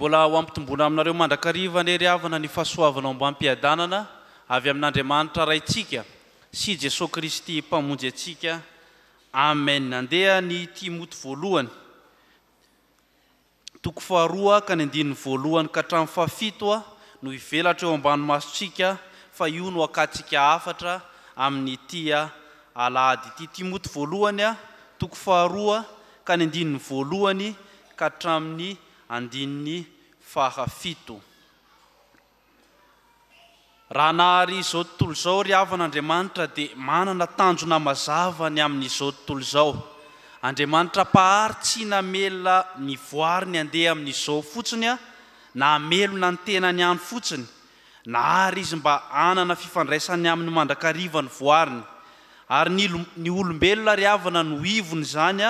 mbola ho ampitomboina aminareo mandrakariva anie ry havana ny fahasoavana ombam-piadanana avy amin'Andriamanitra Raintsika sy Jesoa Kristy Mpamonjy antsika. Amen. Andeha ny Timoty voalohany, toko faharoa ka ny andininy voalohany ka hatramin'ny fahafito no hivelatra eo ambany masontsika fa io no hakantsika hafatra amin'ity alahady ity. Timoty voalohany, toko faharoa ka ny andininy voalohany ka hatramin'ny andininy fahafito. Raha nahary izao tontolo izao ry havana Andriamanitra dia manana tanjona mazava ny amin'izao tontolo izao. Andriamanitra Mpahary tsy namela ny voariny handeha amin'izao fotsiny na hamelona ny tenany ihany fotsiny Nahary izy mba hanana fifandraisany aminy mandrakariva ny voariny. Ary ny ny olombelona ry havana no ivony izany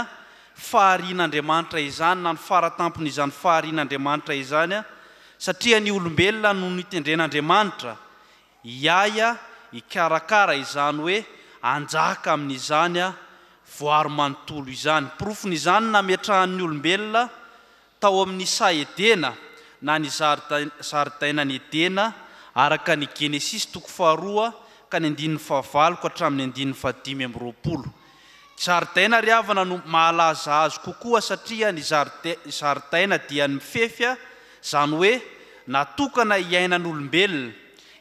faharian'Andriamanitra izany na ny faratampon'izany faharian'Andriamanitra izany satria ny olombelona no notendren'Andriamanitra hiahy hikarakara izany hoe hanjaka amin'izany voary manontolo izany. Porofon'izany ny nametrahan'ny olombelona tao amin'ny saha Edena na ny zaridainan'i Edena araka ny Genesisy toko faharoa ka ny andininy fahavalo ka hatramin'ny andininy fahadimy amby roapolo. Zaridaina ry havana no mahalaza azy kokoa satria ny zaridaina dia ny mifefy izany hoe natokana hiainan'olombelona.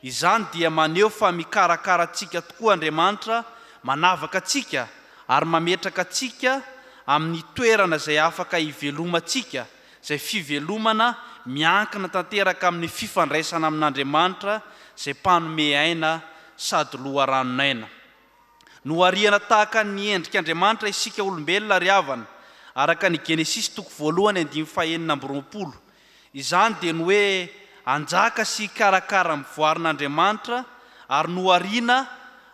Izany dia maneho fa mikarakara antsika tokoa Andriamanitra, manavaka antsika ary mametraka antsika amin'ny toerana izay afaka hivelomantsika, izay fivelomana miankina tanteraka amin'ny fifandraisana amin'Andriamanitra izay Mpanome aina sady Loharanon'aina. Nohariana tahaka ny endrik'Andriamanitra isika olombelona ry havana, araka ny Genesisy toko voalohany andininy fahenina amby roapolo. Izany dia ny hoe hanjaka sy hikarakara ny voarin'Andriamanitra ary nohariana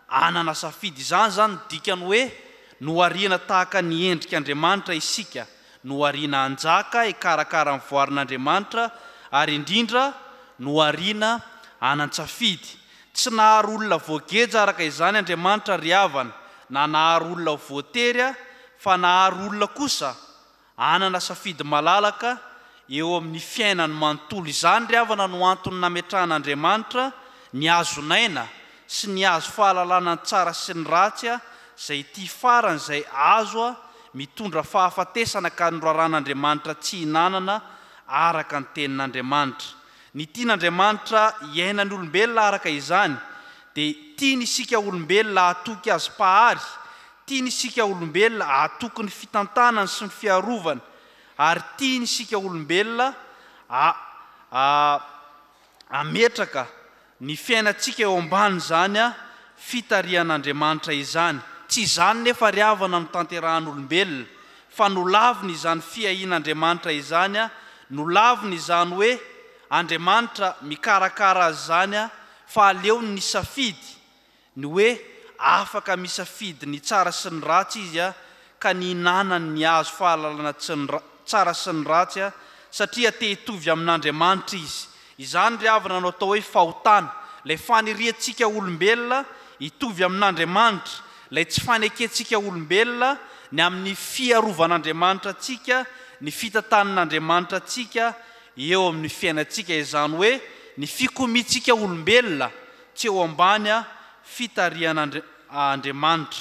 hanana safidy. Izany izany no dikany hoe nohariana tahaka ny endrik'Andriamanitra isika, nohariana hanjaka, hikarakara ny voarin'Andriamanitra ary indrindra nohariana hanan-tsafidy. Tsy nahary olona voageja araka izany Andriamanitra ry havana, na nahary olona ho voatery fa nahary olona kosa hanana safidy malalaka eo amin'ny fiainany manontolo. Izany ry havana no antony nametrahan'Andriamanitra ny hazon'aina sy ny hazo fahalalana ny tsara sy ny ratsy izay ity farany izay hazo mitondra fahafatesana ka noraran'Andriamanitra tsy hinanana araka ny tenin'Andriamanitra. Ny tian'Andriamanitra hiainan'ny olombelona araka izany dia tiany isika olombelona hahatoky Azy Mpahary, tiany isika olombelona hahatoky ny fitantanany sy ny fiarovany ary tiany isika olombelona hametraka ny fiainantsika eo ambanin'izany fitarihan'Andriamanitra izany. Tsy izany nefa ry havana no tanterahan'olombelona, fa nolaviny izany fiahian'Andriamanitra izany, nolaviny izany hoe Andriamanitra mikarakara azy izany fa aleony nisafidy ny hoe afaka misafidy ny tsara sy ny ratsy izy ka nihinanany ny hazo fahalalana tsara sy ny ratsy satria te hitovy amin'Andriamanitra izy. Izany ry havana no atao hoe fahotana, ilay faniriantsika olombelona hitovy amin'Andriamanitra, ilay tsy fanekentsika olombelona ny amin'ny fiarovan'Andriamanitra antsika, ny fitantanin'Andriamanitra antsika eo amin'ny fiainantsika, izany hoe ny fikomiantsika olombelona tsy eo ambany fitarihan'Andriamanitra.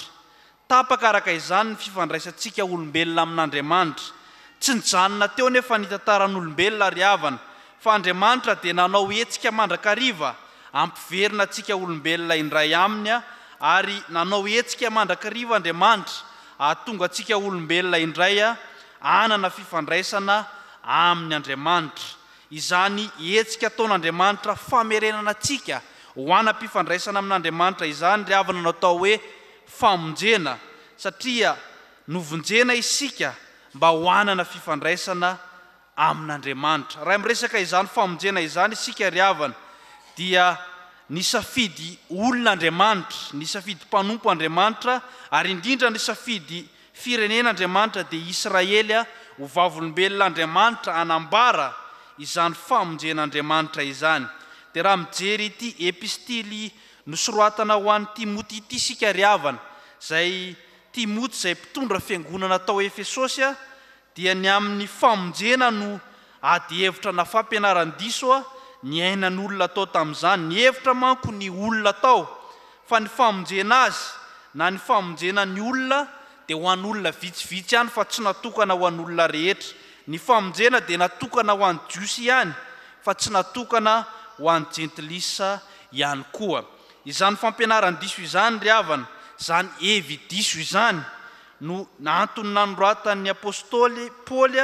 Tapaka araka izany ny fifandraisantsika olombelona amin'Andriamanitra. Tsy nijanona teo anefa ny tantaran'olombelona ry havana, fa Andriamanitra dia nanao hetsika mandrakariva hampiverina antsika olombelona indray Aminy ary nanao hetsika mandrakariva Andriamanitra hahatonga antsika olombelona indray hanana fifandraisana Aminy Andriamanitra. Izany hetsika ataon'Andriamanitra famerenana antsika ho hanam-pifandraisana amin'Andriamanitra izany ry havana no atao hoe famonjena, satria novonjena isika mba ho hanana fifandraisana amin'Andriamanitra. Raha miresaka izany famonjena izany isika ry havana dia nisafidy olona Andriamanitra, nisafidy mpanompo Andriamanitra ary indrindra nisafidy firenena Andriamanitra dia Israely ho vavolombelona Andriamanitra hanambara izany famonjen'Andriamanitra izany. Dia raha mijery ity epistily nosoratana ho an'i Timoty ity isika ry havana, izay Timoty izay mpitondra fiangonana tao Efesosy dia ny amin'ny famonjena no ady hevitra na fampianaran-diso niainan'olona tao tamin'izany. Nihevitra manko ny olona tao fa ny famonjena azy na ny famonjena ny olona dia ho an'olona vitsivitsy ihany fa tsy natokana ho an'olona rehetra. Ny famonjena dia natokana ho an'ny Jiosy ihany fa tsy natokana ho an'ny Jentilisa ihany koa. Izany fampianaran-diso izany ry havana, izany hevi-diso izany no antony nanoratan'ny apostoly Paoly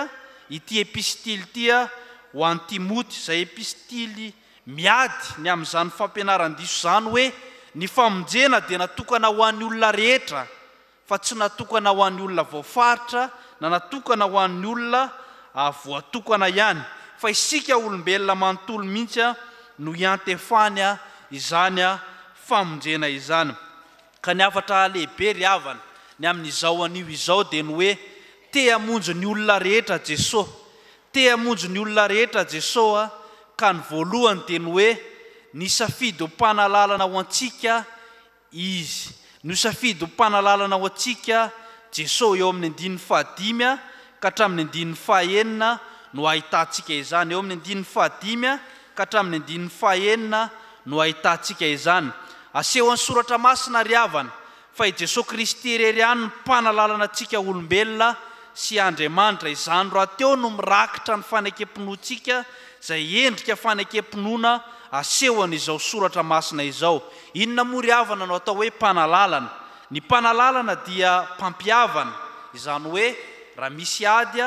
ity epistily ity ho an'i Timoty, izay epistily miady ny amin'izany fampianaran-diso izany hoe ny famonjena dia natokana ho an'ny olona rehetra fa tsy natokana ho an'ny olona voafaritra na natokana ho an'ny olona voatokana ihany fa isika olombelona manontolo mihitsy no iantefany izany famonjena izany. Ka ny hafatra lehibe ry havana ny amin'izao anio izao dia ny hoe te hamonjy ny olona rehetra Jesoa. Te hamonjy ny olona rehetra Jesoa ka ny voalohany dia ny hoe nisafidy ho mpanalalana ho antsika Izy. Nosafidy ho mpanalalana ho antsika Jesoa. Eo amin'ny andininy fahadimy ka hatramin'ny andininy fahenina no ahitantsika izany. Eo amin'ny andininy fahadimy ka hatramin'ny andininy fahenina no ahitantsika izany. Asehon'ny Soratra Masina ry havana fa i Jesoa Kristy irery ihany no mpanalalana antsika olombelona sy Andriamanitra. Izany rahateo no mirakitra ny fanekem-pinoantsika izay endrika fanekem-pinoana asehon'izao Soratra Masina izao. Inona moa ry havana no atao hoe mpanalalana? Ny mpanalalana dia mpampihavana, izany hoe raha misy ady,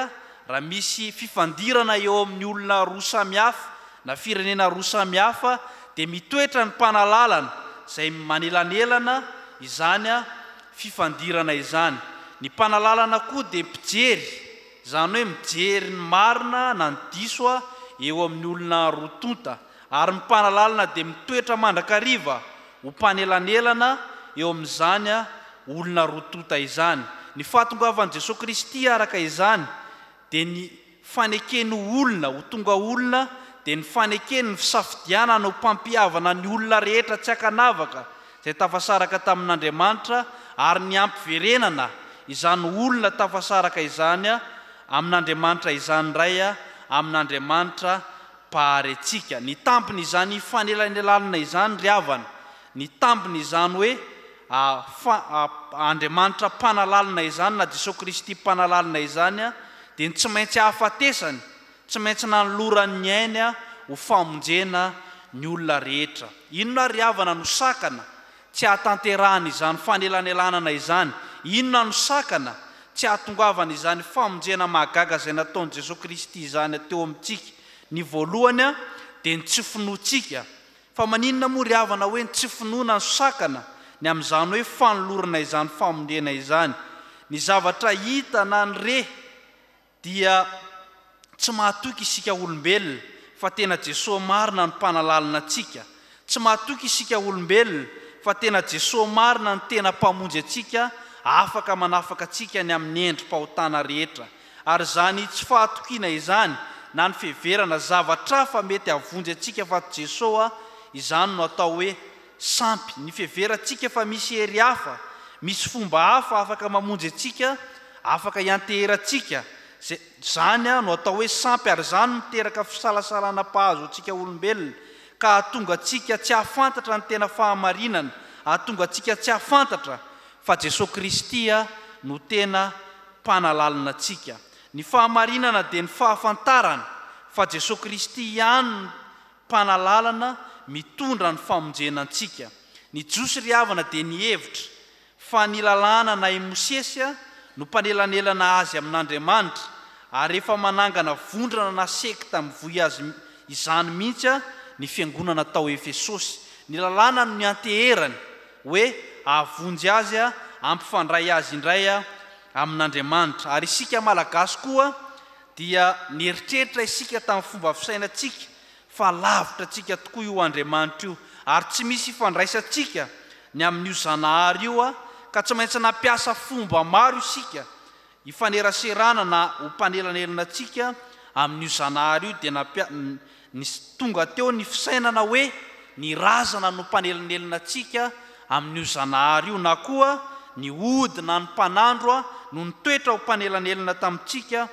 raha misy fifandirana eo amin'ny olona roa samy hafa na firenena roa samy hafa dia mitoetra ny mpanalalana izay manelanelana izany fifandirana izany. Ny mpanalalana koa dia mpijery, izany hoe mijery ny marina na ny diso eo amin'ny olona roa tonta. Ary ny mpanalalana dia mitoetra mandrakariva ho mpanelanelana eo amin'izany olona roa tonta izany. Ny fahatongavan'i Jesoa Kristy araka izany dia ny fanekeny ho olona, ho tonga olona, dia ny fanekeny ny fisafidianana ho mpampihavana ny olona rehetra tsy ankanavaka izay tafasaraka tamin'Andriamanitra ary ny hampiverenana izany olona tafasaraka izany amin'Andriamanitra izany indray amin'Andriamanitra Mpahary antsika. Ny tambiny izany fanelanelanana izany ry havana, ny tambiny izany hoe fa Andriamanitra mpanalalina izany na Jesoa Kristy mpanalalina izany dia ny tsy maintsy hahafatesany, tsy maintsy nanolorany ny ainy ho famonjena ny olona rehetra. Inona ary ry havana no sakana tsy hahatanterahana izany fanelanelanana izany? Inona no sakana tsy hahatongavana izany famonjena mahagaga izay nataon'i Jesoa Kristy izany teo amintsika? Ny voalohany dia ny tsy finoantsika. Fa maninona moa ry havana hoe ny tsy finoana no sakana ny amin'izany hoe fanolorana izany famonjena izany? Ny zavatra hita na ny re dia tsy mahatoky isika olombelona fa tena Jesoa marina no mpanalalina antsika. Tsy mahatoky isika olombelona fa tena Jesoa marina no tena mpamonjy antsika afaka manafaka antsika ny amin'ny endri-pahotana rehetra. Ary izany tsy fahatokiana izany na ny fiheverana zavatra hafa mety hahavonjy antsika fa tsy Jesoa, izany no atao hoe sampy. Ny fiheverantsika fa misy hery hafa, misy fomba hafa afaka mamonjy antsika, afaka hianteherantsika, izay, izany no atao hoe sampy ary izany no miteraka fisalasalana mpahazo antsika olombelona, ka hahatonga antsika tsy hahafantatra ny tena fahamarinana, hahatonga antsika tsy hahafantatra fa Jesoa Kristy no tena Mpanalalina antsika. Ny fahamarinana dia ny fahafantarana fa Jesoa Kristy ihany no Mpanalalana mitondra ny famonjena antsika. Ny Jiosy ry havana dia nihevitra fa ny lalàna na i Mosesy no mpanelanelana azy amin'Andriamanitra ary efa manangana vondrana na sekta mivoy azy izany mihitsy ny fiangonana tao Efesosy. Ny lalàna no nianteherany hoe hahavonjy azy hampifandray azy indray amin'Andriamanitra. Ary isika Malagasy koa dia nieritreritra isika tamin'ny fomba fisainantsika fa lavitra antsika tokoa io Andriamanitra io ary tsy misy ifandraisantsika ny amin'io Zanahary io ka tsy maintsy nampiasa fomba maro isika hifaneraserana na ho mpanelanelana antsika amin'io Zanahary io dia nampia ny tonga teo ny fisainana hoe ny razana no mpanelinelina antsika amin'io Zanahary io na koa ny ody na ny mpanandro no nitoetra ho mpanelanelina tamintsika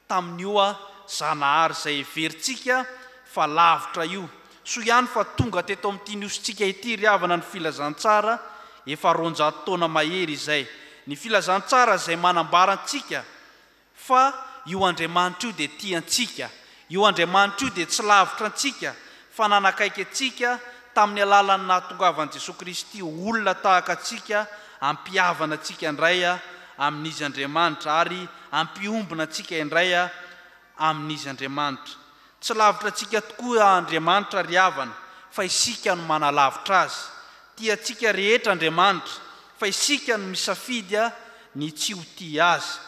tamin'io Zanahary izay heverintsika fa lavitra io. Soa ihany fa tonga teto amin'ity nosintsika ity ry havana ny filazantsara efa 200 taona mahery izay. Ny filazantsara izay manambara antsika fa io Andriamanitra io dia tia antsika. Io Andriamanitra io dia tsy lavitra antsika fa nanakaiky antsika tamin'ny alalan'ny nahatongavan'i Jesoa Kristy ho olona tahaka antsika hampihavana antsika indray amin'Izy Andriamanitra ary hampiombona antsika indray amin'Izy Andriamanitra. Tsy lavitra antsika tokoa Andriamanitra ry havana fa isika no manalavitra Azy. Tia antsika rehetra Andriamanitra fa isika no misafidy ny tsy ho tia Azy.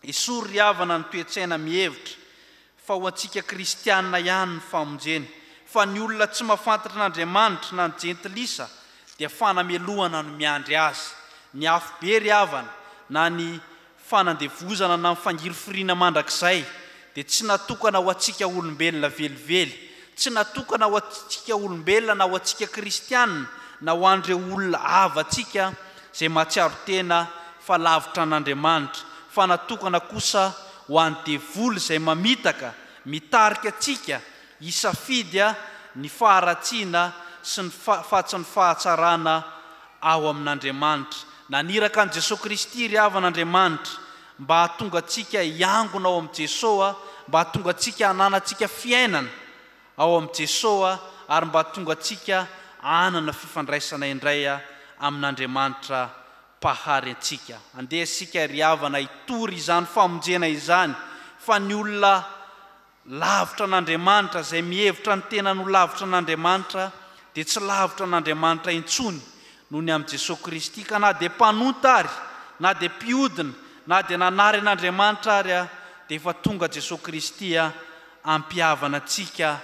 Esory ry havana ny toe-tsaina mihevitra fa ho antsika kristiana ihany ny famonjena, fa ny olona tsy mahafantatra an'Andriamanitra na ny jentilisa dia fanamelohana no miandry azy. Ny afobe ry havana na ny fanandevozana na ny fangirifiriana mandrakizay dia tsy natokana ho antsika olombelona velively, tsy natokana ho antsika olombelona na ho antsika kristiana na ho an'ireo olona havantsika izay mahatsiaro tena fa lavitra an'Andriamanitra, fa natokana kosa ho an'ny devoly izay mamitaka, mitarika antsika hisafidy ny faharatsiana sy ny fa tsy ny fahatsarana ao amin'Andriamanitra. Naniraka an'i Jesoa Kristy ry havana Andriamanitra mba hahatonga antsika hiangona ao amin'i Jesoa, mba hahatonga antsika hananantsika fiainana ao amin'i Jesoa ary mba hahatonga antsika hanana fifandraisana indray amin'Andriamanitra Mpahary antsika. Andeha isika ry havana hitory izany famonjena izany fa ny olona Lavitra an'Andriamanitra, izay mihevitra ny tenany ho lavitra an'Andriamanitra dia tsy lavitra an'Andriamanitra intsony noho ny amin'i Jesoa Kristy, ka na dia mpanota ary, na dia mpiodina, na dia nanary an'Andriamanitra ary dia efa tonga Jesoa Kristy hampihavana antsika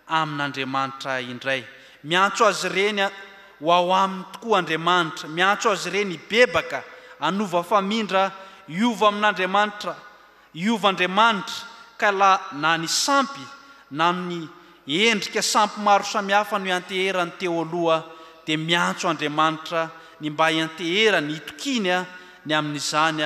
amin'Andriamanitra indray. Miantso azy ireny ho ao Aminy tokoa Andriamanitra, miantso azy ireny hibebaka, hanova famindra, hiova amin'Andriamanitra, Hiova Andriamanitra ka la na ny sampy na ny endrika sampy maro samihafa no ianteherany teo aloha dia miantso Andriamanitra ny mba hianteherany hitokiany ny amin'izany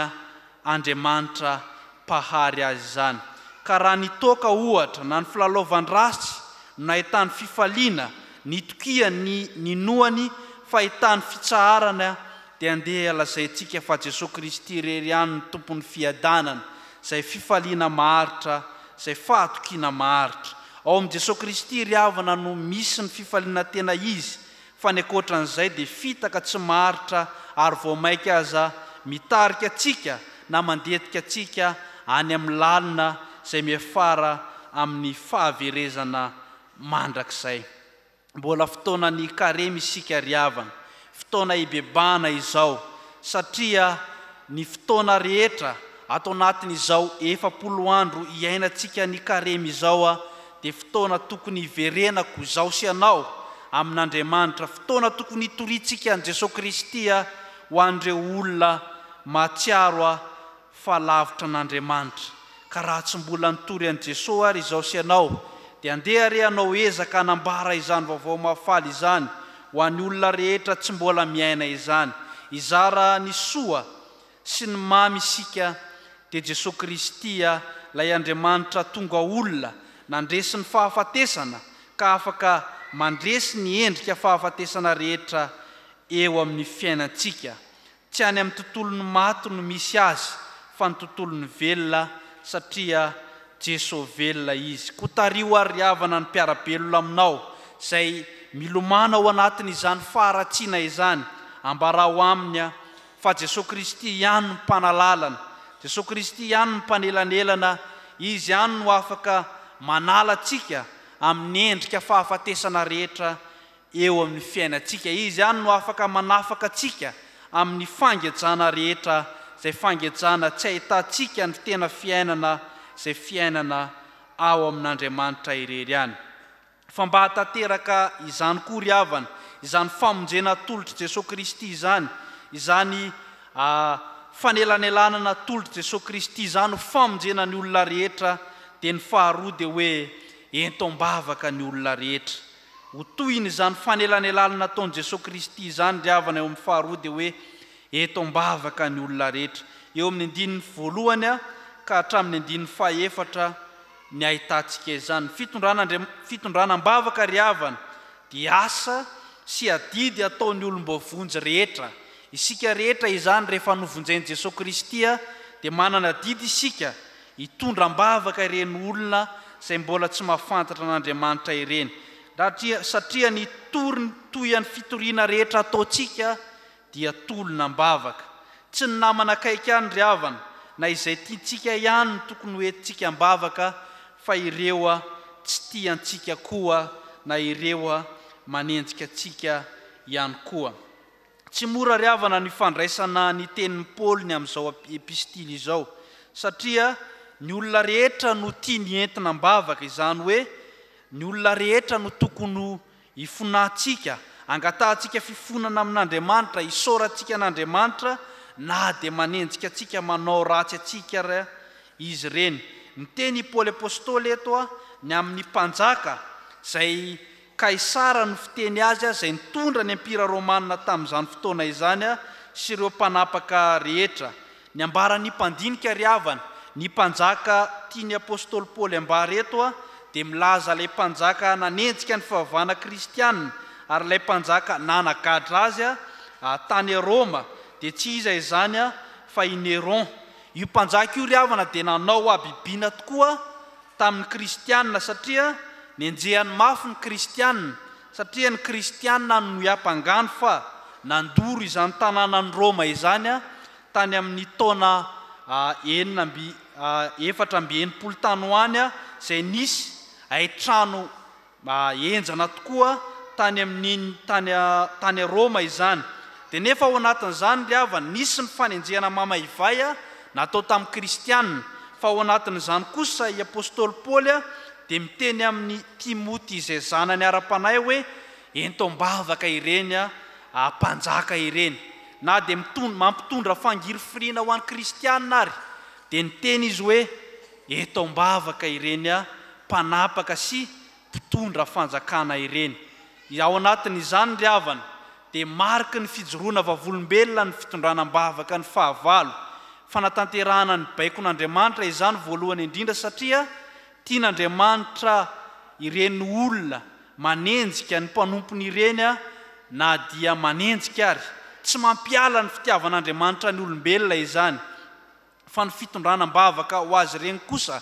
Andriamanitra Mpahary azy izany. Ka raha ny toaka ohatra na ny filalaovan-dratsy no nahitany fifaliana nitokiany ny ninoany fa ahitany fitsaharana dia andeha lazaintsika fa Jesoa Kristy irery ihany no Tompon'ny fiadanana, izay fifaliana maharitra, izay fahatokiana maharitra. Ao amin'i Jesoa Kristy ry havana no misy ny fifaliana tena izy, fa ny ankoatran'izay dia fitaka tsy maharitra ary vao mainka aza mitarika antsika na mandetika antsika any amin'ny lalina izay miafara amin'ny fahaverezana mandrakizay. Mbola fotoanan'ny karemy isika ry havana, fotoana hibebahana izao, satria ny fotoana rehetra ato anatin'izao 40 andro iainantsika ny karemy izao dia fotoana tokony hiverenako izaho sy ianao amin'Andriamanitra, fotoana tokony hitoriantsika an'i Jesoa Kristy ho an'ireo olona mahatsiaro fa lavitra an'Andriamanitra. Ka raha tsy mbola nitory an'i Jesoa ary izaho sy ianao, dia andeha re hanao ezaka hanambara izany vaovao mahafaly izany ho an'ny olona rehetra tsy mbola miaina izany. Hizara ny soa sy ny mamy isika, dia Jesoa Kristy ilay Andriamanitra tonga olona, nandresy ny fahafatesana, ka afaka mandresy ny endrika fahafatesana rehetra eo amin'ny fiainantsika. Tsy any amin'ny tontolon'ny maty no misy azy fa ny tontolon'ny velona satria Jeso velona izy. Koa tariho ary ry havana ny mpiara-belona aminao izay milomano ao anatin'izany faharatsiana izany, ambarao aminy fa Jesoa Kristy ihany no mpanalalana, Jesoa Kristy ihany no mpanelanelana, Izy ihany no afaka manala antsika amin'ny endrika fahafatesana rehetra eo amin'ny fiainantsika. Izy ihany no afaka manafaka antsika amin'ny fangejana rehetra, izay fangejana tsy ahitantsika ny tena fiainana, izay fiainana ao amin'Andriamanitra irery ihany. Fa mba hahatanteraka izany koa ry havana, izany famonjena atolotr'i Jesoa Kristy izany, izany fanelanelanana atolotr'i Jesoa Kristy izany ho famonjena ny olona rehetra, dia ny faharoa dia hoe ento am-bavaka ny olona rehetra. Ho tohin'izany fanelanelalana nataon'i Jesoa Kristy izany ry havana eo amin'ny faharoa dia hoe eto am-bavaka ny olona rehetra. Eo amin'ny andininy voalohany ka hatramin'ny andininy fahaefatra ny ahitantsika izany. Ny fitondrana Andriam, fitondrana am-bavaka ry havana dia asa sy adidy ataon'ny olom-boavonjy rehetra. Isika rehetra izany rehefa novonjen'i Jesoa Kristy dia manana adidy isika hitondra am-bavaka ireny olona izay mbola tsy mahafantatra an'Andriamanitra ireny. Ratria, satria ny tory, toy ny fitoriana rehetra ataontsika dia tolona am-bavaka. Tsy ny namana akaiky ihany ry havana, na izay tiantsika ihany no tokony ho entintsika am-bavaka fa ireo tsy tia antsika koa na ireo manenjika antsika ihany koa. Tsy mora ry havana ny fandraisana ny tenin'i Paoly ny amin'izao epistily izao, satria ny olona rehetra no tiany entina am-bavaka, izany hoe ny olona rehetra no tokony ho Ifonantsika, angatahantsika fifonana amin'Andriamanitra, isaorantsika an'Andriamanitra na dia manenjika antsika manao ratsy antsika ary izy ireny. Miteny i Paoly Apostoly eto ny amin'ny mpanjaka izay Kaisara no fiteny azy izay nitondra ny Empira Romana tamin'izany fotoana izany sy ireo mpanapaka rehetra. Ny ambaran'ny mpandinika ry havana, ny mpanjaka tian'ny apostoly Paoly ambara eto dia milaza ilay mpanjaka nanenjika ny fivavahana kristiana ary ilay mpanjaka nanagadra azy tany Roma dia tsy iza izany fa i Néron. Io mpanjaka io ry havana dia nanao habibiana tokoa tamin'ny kristiana satria nenjehany mafy ny kristiana satria ny kristiana no niampangany fa nandoro izany tanànan'i Roma izany tany amin'ny taona enina amby 64 tany ho any izay nisy haitrano henjana tokoa tany amin'iny tany tany Roma izany. Dia nefa ao anatin'izany ry havana, nisy ny fanenjehana mamaivay natao tamin'ny kristiana, fa ao anatin'izany kosa i apostoly Paoly dia miteny amin'i Timoty izay zanany ara-panahy hoe ento am-bavaka ireny mpanjaka ireny. Na dia mampitondra fangirifiriana ho an'ny kristiana ary dia niteny izy hoe eto am-bavaka ireny mpanapaka sy mpitondra fanjakana ireny. Ao anatin'izany ry havana dia mariky ny fijoroana vavolombelona ny fitondrana am-bavaka ny fahavalo. Fanatanterahana ny baikon'Andriamanitra izany voalohany indrindra satria tian'Andriamanitra ireny olona manenjika ny mpanompony ireny na dia manenjika ary. Tsy mampiala ny fitiavan'Andriamanitra ny olombelona izany. Fa ny fitondrana am-bavaka ho azy ireny kosa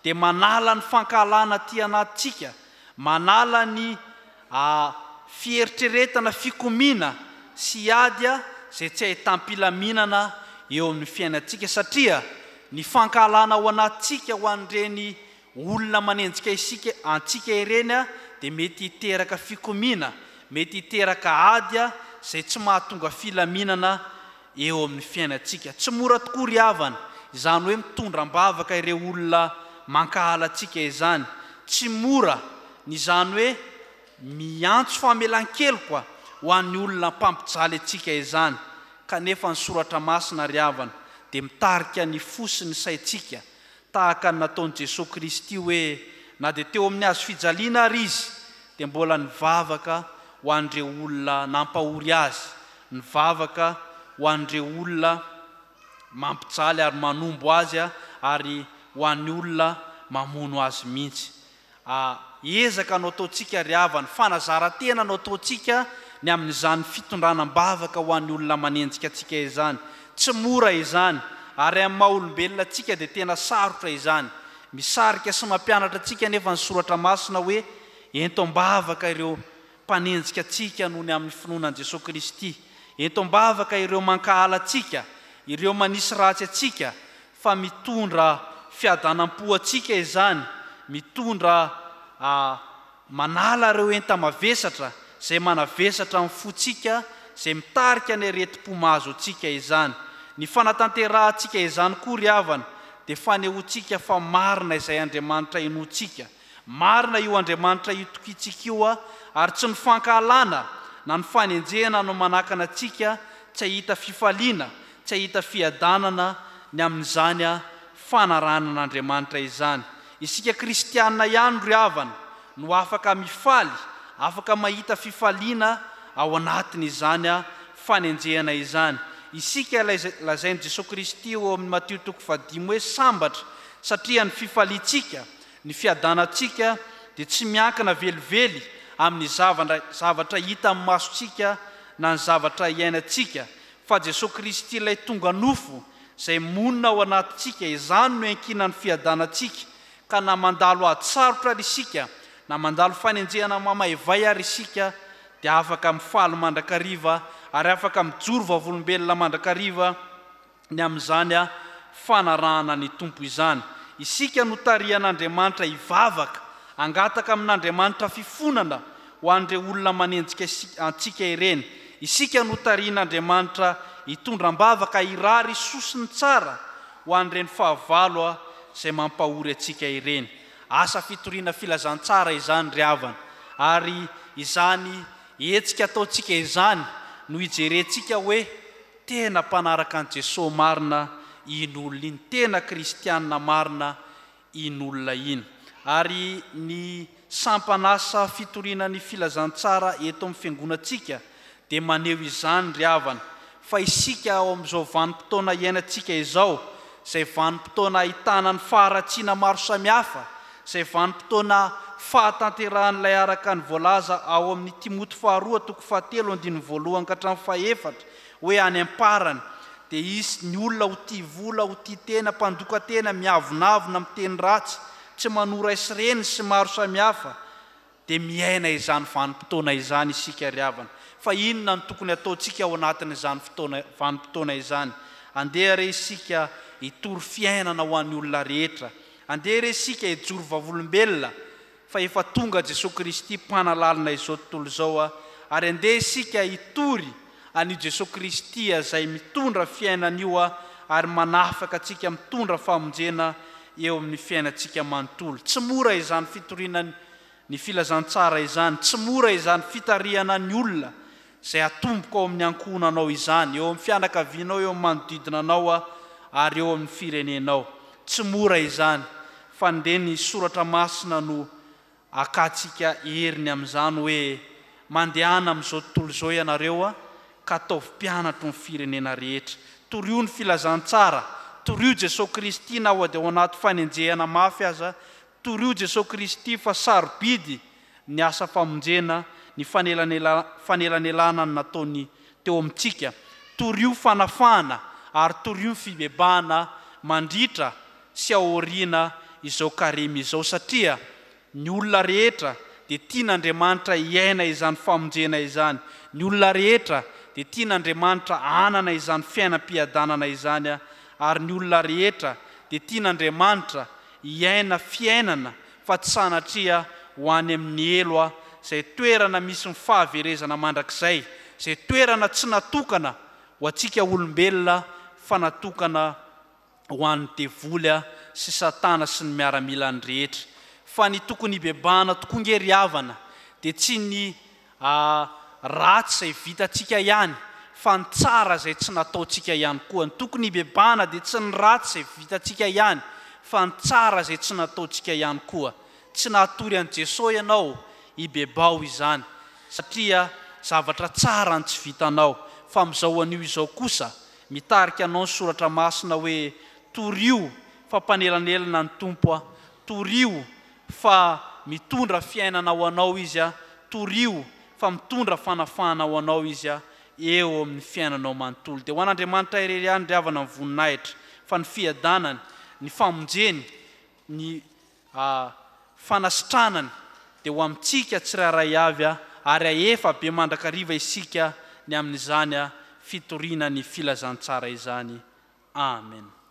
dia manala ny fankahalana aty anatintsika, manala ny fieritreretana fikomiana sy ady izay tsy ahitam-pilaminana eo amin'ny fiainantsika, satria ny fankahalana ao anatintsika ho an'ireny olona manenjika isika antsika ireny dia mety hiteraka fikomiana, mety hiteraka ady izay tsy mahatonga filaminana eo amin'ny fiainantsika. Tsy mora tokoa ry havana izany hoe mitondra am-bavaka ireo olona mankahala antsika izany. Tsy mora ny izany hoe miantso famelan-keloka ho an'ny olona mpampijaly antsika izany. Kanefa ny Soratra Masina ry havana dia mitarika ny fo sy ny saintsika tahaka ny nataon'i Jesoa Kristy hoe na dia teo amin'ny hazo fijaliana ary Izy dia mbola nivavaka ho an'ireo olona nampahory Azy, nivavaka ho an'ireo olona mampijaly ary manombo Azy ary ho an'ny olona mamono Azy mihitsy. A Ezaka no ataontsika ry havana, fanazaran-tena no ataontsika ny amin'izany fitondrana am-bavaka ho an'ny olona manenjika antsika izany. Tsy mora izany, ary amin'ny maha olombelona antsika dia tena sarotra izany. Misarika sy mampianatra antsika anefa ny Soratra Masina hoe ento am-bavaka ireo mpanenjika antsika noho ny amin'ny finoana an'i Jesoa Kristy. Ento am-bavaka ireo mankahala antsika, ireo manisy ratsy antsika, fa mitondra fiadanam-po antsika izany, mitondra manala ireo enta-mavesatra izay manavesatra ny fontsika, izay mitarika ny aretim-po mahazo antsika izany. Ny fanatanterahantsika izany koa ry havana dia fanehoantsika fa marina izay Andriamanitra inoantsika. Marina io Andriamanitra itokiantsika io ary tsy ny fankahalana na ny fanenjehana no manakana antsika tsy hahita fifaliana, tsy hahita fiadanana ny amin'izany fanarahana an'Andriamanitra izany. Isika kristiana ihany ry havana no afaka mifaly, afaka mahita fifaliana ao anatin'izany fanenjehana izany. Isika ilay lazain'i Jesoa Kristy eo amin'ny Matio toko fahadimy hoe sambatra satria ny fifaliantsika. Ny fiadanantsika dia tsy miankina velively amin'ny zavatra hita amin'ny masontsika na ny zavatra iainantsika, fa Jesoa Kristy ilay tonga nofo, izay monina ao anatintsika, izany no iankinan'ny fiadanantsika, ka na mandalo ady sarotra ary isika, na mandalo fanenjehana mamaivay ary isika, dia afaka mifaly mandrakariva ary afaka mijoro vavolombelona mandrakariva ny amin'izany fanarahana ny Tompo izany. Isika no tarihan'Andriamanitra hivavaka, hangataka amin'Andriamanitra fifonana ho an'ireo olona manenjika antsika ireny. Isika no tarihin'Andriamanitra hitondra am-bavaka hirary soa sy ny tsara ho an'ireny fahavalo izay mampahory antsika ireny. Asa fitoriana filazantsara izany ry havana, ary izany hetsika ataontsika izany no hijerentsika hoe tena mpanaraka an'i Jesoa marina iny olona iny, tena kristiana marina iny olona iny. Ary ny sampan'asa fitoriana ny filazantsara eto amin'ny fiangonantsika dia maneho izany ry havana, fa isika ao amin'izao vanim-potoana iainantsika izao, izay vanim-potoana ahitana ny faharatsiana maro samihafa, izay vanim-potoana fahatanterahan'ilay araka ny voalaza ao amin'ny Timoty faharoa toko fahatelo andininy voalohany ka hatramin'ny fahefatra hoe any am-parany dia hisy ny olona ho tia vola, ho tia tena, mpandoka tena, miavonavona, miteny ratsy, tsy manoa ray sy reny sy maro samihafa, dia miaina izany vanim-potoana izany isika ry havana. Fa inona no tokony hataontsika ao anatin'izany fotoana, vanim-potoana izany? Andeha re isika hitory fiainana ho an'ny olona rehetra. Andeha re isika hijoro vavolombelona fa efa tonga Jesoa Kristy mpanalalina izao tontolo izao ary andeha isika hitory an'io Jesoa Kristy izay mitondra fiainana io ary manafaka antsika mitondra famonjena eo amin'ny fiainantsika manontolo. Tsy mora izany fitoriana ny filazantsara izany, tsy mora izany fitarihana ny olona izay atomboka ao amin'ny ankohonanao izany, eo amin'ny fianakavianao, eo amin'ny manodidina anao ary eo amin'ny firenenao. Tsy mora izany fa ndeha ny soratra masina no Akantsika heriny amin'izany hoe, Mandehana amin'izao tontolo izao ianareo, ka ataovy mpianatro ny firenena rehetra. Torio ny filazantsara, torio Jesoa Kristy na ho dia ao anaty fanenjehana mafy aza, torio Jesoa Kristy fa sarobidy ny asa famonjena, ny fanelanelanana nataony teo amintsika, torio fanafahana ary torio ny fibebahana mandritra sy aoriana izao karemy izao satria ny olona rehetra dia tian'Andriamanitra hiaina izany famonjena izany, ny olona rehetra dia tian'Andriamanitra hanana izany fiainam-piadanana izany ary ny olona rehetra dia tian'Andriamanitra hiaina fiainana fa tsy sanatria ho any amin'ny helo izay toerana misy ny fahaverezana mandrakizay, izay toerana tsy natokana ho antsika olombelona fa natokana ho an'ny devoly sy satana sy ny miaramilany rehetra. Fa ny tokony hibebahana tokoa nge ry havana dia tsy ny ratsy izay vitantsika ihany fa ny tsara izay tsy nataontsika ihany koa. Ny tokony hibebahana dia tsy ny ratsy izay vitantsika ihany fa ny tsara izay tsy nataontsika ihany koa. Tsy nahatory an'i Jesoa ianao, hibebaho izany satria zavatra tsara ny tsy vitanao fa amin'izao anio izao kosa Mitarika anao ny soratra masina hoe torio fa mpanelanelana ny Tompo a, torio fa mitondra fiainana ho anao Izy a, torio fa mitondra fanafahana ho anao Izy a, eo amin'ny fiainanao manontolo. Dia ho an'Andriamanitra irery ihany ry havana ny voninahitra, fa ny fiadanany, ny famonjeny, ny fanasitranany dia ho amintsika tsirairay avy ary hahefa be mandrakariva isika ny amin'izany fitoriana ny filazantsara izany. Amen.